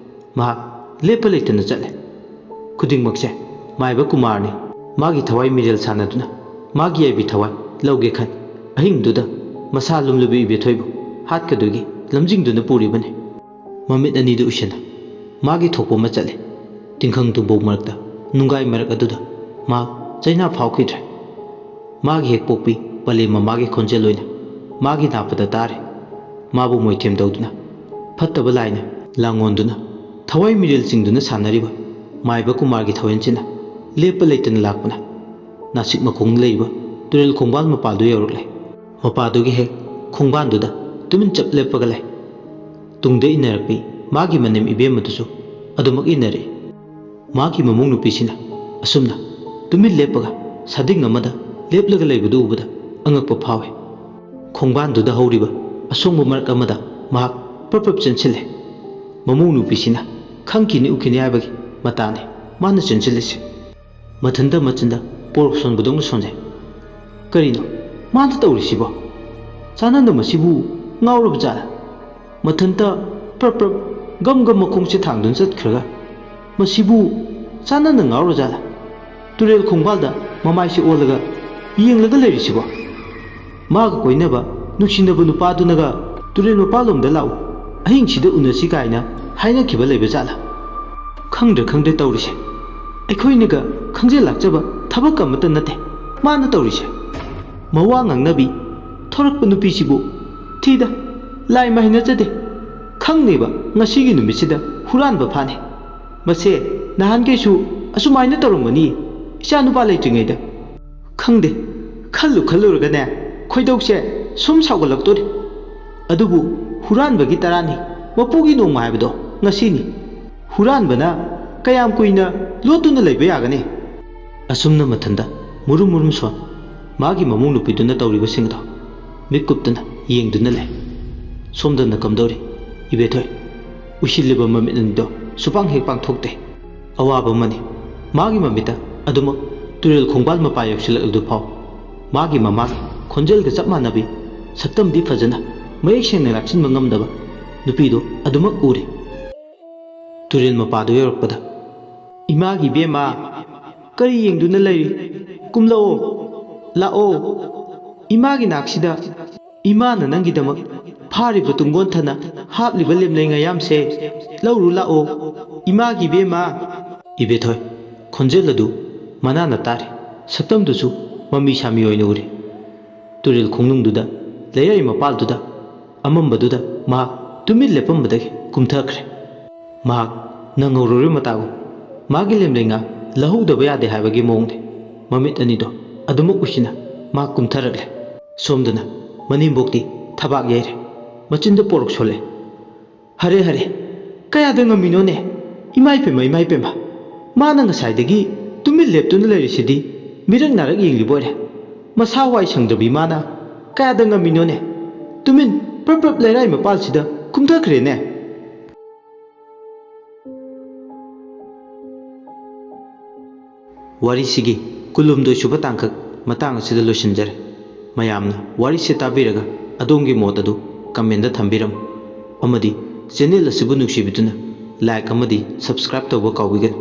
ꯃꯍꯥꯛ ꯂꯦꯞꯄ ꯂꯩꯇꯅ ꯆꯠꯂꯦ꯫ ꯈꯨꯗꯤꯡꯃꯛꯁꯦ ꯃꯥꯏꯕ ꯀꯨꯃꯥꯔꯅꯤ꯫ ꯃꯥꯒꯤ ꯊꯋꯥꯏ ꯃꯤꯔꯦꯜ ꯁꯥꯟꯅꯗꯨꯅ ꯃꯥꯒꯤ ꯌꯥꯏꯕꯤ ꯊꯋꯥꯏ ꯂꯧꯒꯦ ꯈꯟ ꯑꯍꯤꯡꯗꯨꯗ ꯃꯁꯥ ꯂꯨꯝꯂꯕꯤ ꯏꯕꯦꯊꯣꯏꯕꯨ ꯍꯥꯠꯀꯗꯣꯏꯒꯤ ꯂꯝꯖꯤꯡꯗꯨꯅ ꯄꯨꯔꯤꯕꯅꯤ꯫ ꯃꯃꯤꯠ ꯑꯅꯤꯗꯨ ꯎꯏꯁꯤꯟꯅ ꯃꯥꯒꯤ ꯊꯣꯛꯄ ꯑꯃ ꯆꯠꯂꯤ꯫ ꯇꯤꯡꯈꯪ ꯇꯨꯝꯕꯧ ꯃꯔꯛꯇ ꯅꯨꯡꯒꯥꯏ ꯃꯔꯛ ꯑꯗꯨꯗ ꯃꯍꯥꯛ ꯆꯩꯅꯥ ꯐꯥꯎꯈꯤꯗ꯭ꯔꯦ꯫ ꯃꯥꯒꯤ ꯍꯦꯛ ꯄꯣꯛꯄꯤ ꯄꯂꯦꯝ ꯃꯃꯥꯒꯤ ꯈꯣꯟꯖꯦꯜ ꯑꯣꯏꯅ ꯃꯥꯒꯤ ꯅꯥꯄꯗ ꯇꯥꯔꯦ꯫ ꯃꯥꯕꯨ ꯃꯣꯏꯊꯦꯝ ꯇꯧꯗꯨꯅ ꯐꯠꯇꯕ ꯂꯥꯏꯅ ꯂꯥꯡꯑꯣꯟꯗꯨꯅ ꯊꯋꯥꯏ ꯃꯤꯔꯦꯜ ꯆꯤꯡꯗꯨꯅ ꯁꯥꯟꯅꯔꯤꯕ ꯃꯥꯏꯕ ꯀꯨꯃꯥꯔꯒꯤ ꯊꯋꯦꯟꯁꯤꯅ ꯂꯦꯞꯄ ꯂꯩꯇꯅ ꯂꯥꯛꯄꯅ ꯅꯥꯁꯤꯛ ꯃꯈꯣꯡ ꯂꯩꯔꯤꯕ ꯇꯨꯔꯦꯜ ꯈꯣꯡꯕꯥꯜ ꯃꯄꯥꯗꯨ ꯌꯧꯔꯛꯂꯦ꯫ ꯃꯄꯥꯗꯨꯒꯤ ꯍꯦꯛ ꯈꯣꯡꯕꯥꯟꯗꯨꯗ ꯇꯨꯃꯤꯟ ꯆꯞ ꯂꯦꯞꯄꯒ ꯂꯩ꯫ ꯇꯨꯡꯗ ꯏꯟꯅꯔꯛꯄꯤ ꯃꯥꯒꯤ ꯃꯅꯦꯝ ꯏꯕꯦꯝꯃꯗꯨꯁꯨ ꯑꯗꯨꯃꯛ ꯏꯟꯅꯔꯛꯏ꯫ ꯃꯥꯒꯤ ꯃꯃꯧ ꯅꯨꯄꯤꯁꯤꯅ ꯑꯁꯨꯝꯅ ꯇꯨꯃꯤꯟ ꯂꯦꯞꯄꯒ ꯁꯥꯗꯤꯡ ꯑꯃꯗ ꯂꯦꯞꯂꯒ ꯂꯩꯕꯗꯨ ꯎꯕꯗ ꯑꯉꯛꯄ ꯐꯥꯎꯏ꯫ ꯈꯣꯡꯕꯥꯟꯗꯨꯗ ꯍꯧꯔꯤꯕ ꯑꯁꯣꯡꯕ ꯃꯔꯛ ꯑꯃꯗ ꯃꯍꯥꯛ ꯄ꯭ꯔꯞ ꯄ꯭ꯔꯞ ꯆꯦꯟꯁꯤꯜꯂꯦ꯫ ꯃꯃꯧ ꯅꯨꯄꯤꯁꯤꯅ ꯈꯪꯈꯤꯅꯤ ꯎꯈꯤꯅꯤ ꯍꯥꯏꯕꯒꯤ ꯃꯇꯥꯅꯤ ꯃꯥꯅ ꯆꯦꯟꯁꯤꯜꯂꯤꯁꯦ꯫ ꯃꯊꯟꯇ ꯃꯆꯤꯟꯗ ꯄꯣꯔꯛ ꯁꯣꯟꯕꯗꯧꯅ ꯁꯣꯟꯖꯩ꯫ ꯀꯔꯤꯅꯣ ꯃꯥꯅ ꯇꯧꯔꯤꯁꯤꯕꯣ? ꯆꯥꯅꯟꯗ ꯃꯁꯤꯕꯨ ꯉꯥꯎꯔꯕ ꯖꯥꯠꯂ? ꯃꯊꯟꯇ ꯄ꯭ꯔꯞ ꯄ꯭ꯔꯞ ꯒꯝ ꯒꯝ ꯃꯈꯣꯡꯁꯦ ꯊꯥꯡꯗꯨꯅ ꯆꯠꯈ꯭ꯔꯒ ꯃꯁꯤꯕꯨ ꯆꯥꯅꯟꯗ ꯉꯥꯎꯔ ꯖꯥꯠꯂ? ꯇꯨꯔꯦꯜ ꯈꯣꯡꯕꯥꯜꯗ ꯃꯃꯥꯏꯁꯦ ꯑꯣꯜꯂꯒ ꯌꯦꯡꯂꯒ ꯂꯩꯔꯤꯁꯤꯕꯣ? ꯃꯥꯒ ꯀꯣꯏꯅꯕ ꯅꯨꯡꯁꯤꯅꯕ ꯅꯨꯄꯥꯗꯨꯅꯒ ꯇꯨꯔꯦꯜ ꯃꯄꯥꯜꯂꯣꯝꯗ ꯂꯥꯛꯎ, ꯑꯍꯤꯡꯁꯤꯗ ꯎꯅꯁꯤ ꯀꯥꯏꯅ ꯍꯥꯏꯅꯈꯤꯕ ꯂꯩꯕ ꯖꯥꯠꯂ? ꯈꯪꯗ꯭ꯔꯦ ꯈꯪꯗ꯭ꯔꯦ ꯇꯧꯔꯤꯁꯦ꯫ ꯑꯩꯈꯣꯏꯅꯒ ꯈꯪꯖ ꯂꯥꯛꯆꯕ ꯊꯕꯛ ꯑꯃꯠꯇ ꯅꯠꯇꯦ ꯃꯥꯅ ꯇꯧꯔꯤꯁꯦ꯫ ꯃꯋꯥ ꯉꯥꯡꯅꯕꯤ ꯊꯣꯔꯛꯄ ꯅꯨꯄꯤꯁꯤꯕꯨ ꯊꯤꯗ, ꯂꯥꯏꯃ ꯍꯩꯅꯖꯗꯦ꯫ ꯈꯪꯅꯦꯕ ꯉꯁꯤꯒꯤ ꯅꯨꯃꯤꯠꯁꯤꯗ ꯍꯨꯔꯥꯟꯕ ꯐꯥꯅꯤ꯫ ꯃꯁꯦ ꯅꯍꯥꯟꯈꯩꯁꯨ ꯑꯁꯨꯃꯥꯏꯅ ꯇꯧꯔꯝꯒꯅꯤ ꯏꯆꯥ ꯅꯨꯄꯥ ꯂꯩꯇ꯭ꯔꯤꯉꯩꯗ꯫ ꯈꯪꯗꯦ, ꯈꯜꯂꯨ ꯈꯜꯂꯨꯔꯒꯅꯦ ꯈꯣꯏꯗꯧꯁꯦ ꯁꯨꯝ ꯁꯥꯎꯒꯠꯂꯛꯇꯣꯔꯤ꯫ ꯑꯗꯨꯕꯨ ꯍꯨꯔꯥꯟꯕꯒꯤ ꯇꯔꯥꯅꯤ, ꯃꯄꯨꯒꯤ ꯅꯣꯡꯃ ꯍꯥꯏꯕꯗꯣ ꯉꯁꯤꯅꯤ꯫ ꯍꯨꯔꯥꯟꯕꯅ ꯀꯌꯥꯝ ꯀꯨꯏꯅ ꯂꯣꯠꯇꯨꯅ ꯂꯩꯕ ꯌꯥꯒꯅꯤ? ꯑꯁꯨꯝꯅ ꯃꯊꯟꯗ ꯃꯨꯔꯨꯝ ꯃꯨꯔꯨꯝ ꯁꯣꯟ ꯃꯥꯒꯤ ꯃꯃꯧ ꯅꯨꯄꯤꯗꯨꯅ ꯇꯧꯔꯤꯕꯁꯤꯡꯗꯣ ꯃꯤꯠ ꯀꯨꯞꯇꯅ ꯌꯦꯡꯗꯨꯅ ꯂꯩ꯫ ꯁꯣꯝꯗꯅ ꯀꯝꯗꯧꯔꯤ? ꯏꯕꯦꯊꯣꯏ, ꯎꯏꯁꯤꯜꯂꯤꯕ ꯃꯃꯤꯠ ꯑꯅꯤꯗꯣ ꯁꯨꯄꯥꯡ ꯍꯦꯛ ꯄꯥꯡꯊꯣꯛꯇꯦ꯫ ꯑꯋꯥꯕ ꯑꯃꯅꯤ꯫ ꯃꯥꯒꯤ ꯃꯃꯤꯠꯇ ꯑꯗꯨꯃꯛ ꯇꯨꯔꯦꯜ ꯈꯣꯡꯕꯥꯜ ꯃꯄꯥ ꯌꯧꯁꯤꯜꯂꯛꯂꯗꯨ ꯐꯥꯎ ꯃꯥꯒꯤ ꯃꯃꯥꯒꯤ ꯈꯣꯟꯖꯦꯜꯒ ꯆꯞ ꯃꯥꯟꯅꯕꯤ, ꯁꯛꯇꯝꯗꯤ ꯐꯖꯅ ꯃꯌꯦꯛ ꯁꯦꯡꯅ ꯂꯥꯛꯁꯤꯟꯕ ꯉꯝꯗꯕ ꯅꯨꯄꯤꯗꯨ ꯑꯗꯨꯃꯛ ꯎꯔꯤ꯫ ꯇꯨꯔꯦꯜ ꯃꯄꯥꯗꯨ ꯌꯧꯔꯛꯄꯗ, "ꯏꯃꯥꯒꯤ ꯏꯕꯦꯝꯃ, ꯀꯔꯤ ꯌꯦꯡꯗꯨꯅ ꯂꯩꯔꯤ? ꯀꯨꯝꯂꯛꯑꯣ, ꯂꯥꯛꯑꯣ꯫ ꯏꯃꯥꯒꯤ ꯅꯥꯛꯁꯤꯗ ꯏꯃꯥꯅ ꯅꯪꯒꯤꯗꯃꯛ ꯐꯥꯔꯤꯕ ꯇꯨꯡꯒꯣꯟ ꯊꯅ ꯍꯥꯞꯂꯤꯕ ꯂꯦꯝꯂꯩ ꯉꯥꯌꯥꯝꯁꯦ ꯂꯧꯔꯨ ꯂꯥꯛꯑꯣ, ꯏꯃꯥꯒꯤ ꯏꯕꯦꯝꯃ꯫" ꯏꯕꯦꯊꯣꯏ, ꯈꯣꯟꯖꯦꯜ ꯑꯗꯨ ꯃꯅꯥꯅ ꯇꯥꯔꯤ, ꯁꯛꯇꯝꯗꯨꯁꯨ ꯃꯃꯤ ꯁꯥꯃꯤ ꯑꯣꯏꯅ ꯎꯔꯤ꯫ ꯇꯨꯔꯦꯜ ꯈꯣꯡꯅꯨꯡꯗꯨꯗ, ꯂꯩꯔꯥꯏ ꯃꯄꯥꯜꯗꯨꯗ, ꯑꯃꯝꯕꯗꯨꯗ ꯃꯍꯥꯛ ꯇꯨꯃꯤꯟ ꯂꯦꯞꯄꯝꯕꯗꯒꯤ ꯀꯨꯝꯊꯈ꯭ꯔꯦ꯫ ꯃꯍꯥꯛ ꯅꯪꯍꯧꯔꯣꯏ ꯃꯇꯥꯒꯨꯝ ꯃꯥꯒꯤ ꯂꯦꯝꯂꯩ ꯉꯥ ꯂꯧꯍꯧꯗꯕ ꯌꯥꯗꯦ ꯍꯥꯏꯕꯒꯤ ꯃꯑꯣꯡꯅꯤ꯫ ꯃꯃꯤꯠ ꯑꯅꯤꯗꯣ ꯑꯗꯨꯃꯛ ꯎꯏꯁꯤꯟꯅ ꯃꯍꯥꯛ ꯀꯨꯝꯊꯔꯛꯂꯦ꯫ ꯁꯣꯝꯗꯅ ꯃꯅꯦꯝꯕꯣꯛꯇꯤ ꯊꯕꯥꯛ ꯌꯩꯔꯦ꯫ ꯃꯆꯤꯟꯗ ꯄꯣꯔꯛ ꯁꯣꯜꯂꯦ꯫ "ꯍꯔꯦ, ꯍꯔꯦ, ꯀꯌꯥꯗ ꯉꯝꯃꯤꯅꯣꯅꯦ? ꯏꯃꯥ ꯏꯄꯦꯝꯃ, ꯏꯃꯥ ꯏꯄꯦꯝꯃ, ꯃꯥꯅ ꯉꯁꯥꯏꯗꯒꯤ ꯇꯨꯃꯤꯟ ꯂꯦꯞꯇꯨꯅ ꯂꯩꯔꯤꯁꯤꯗꯤ ꯃꯤꯔꯛ ꯅꯥꯔꯛ ꯌꯦꯡꯂꯤꯕ ꯑꯣꯏꯔꯦ꯫ ꯃꯁꯥ ꯋꯥꯏ ꯁꯪꯗ꯭ꯔꯕꯤ ꯃꯥꯅ ꯀꯌꯥꯗ ꯉꯝꯃꯤꯅꯣꯅꯦ? ꯇꯨꯃꯤꯟ ꯄ꯭ꯔꯞ ꯄ꯭ꯔꯞ ꯂꯩꯔꯥꯏ ꯃꯄꯥꯜꯁꯤꯗ ꯀꯨꯝꯊꯈ꯭ꯔꯦꯅꯦ꯫" ꯋꯥꯔꯤꯁꯤꯒꯤ ꯀꯨꯟꯍꯨꯝꯗꯣꯏ ꯁꯨꯕ ꯇꯥꯡꯀꯛ ꯃꯇꯥꯡ ꯑꯁꯤꯗ ꯂꯣꯏꯁꯤꯟꯖꯔꯦ꯫ ꯃꯌꯥꯝꯅ ꯋꯥꯔꯤꯁꯦ ꯇꯥꯕꯤꯔꯒ ꯑꯗꯣꯝꯒꯤ ꯃꯣꯠ ꯑꯗꯨ comment ꯊꯝꯕꯤꯔꯝꯃꯨ꯫ ꯑꯃꯗꯤ channel ꯑꯁꯤꯕꯨ ꯅꯨꯡꯁꯤꯕꯤꯗꯨꯅ like ꯑꯃꯗꯤ subscribe ꯇꯧꯕ ꯀꯥꯎꯕꯤꯒꯅꯨ꯫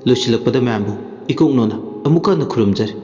ꯂꯣꯏꯁꯤꯜꯂꯛꯄꯗ ꯃꯌꯥꯝꯕꯨ ꯏꯀꯣꯛꯅꯣꯅ ꯑꯃꯨꯛꯀ ꯍꯟꯅ ꯈꯨꯔꯨꯝꯖꯔꯤ꯫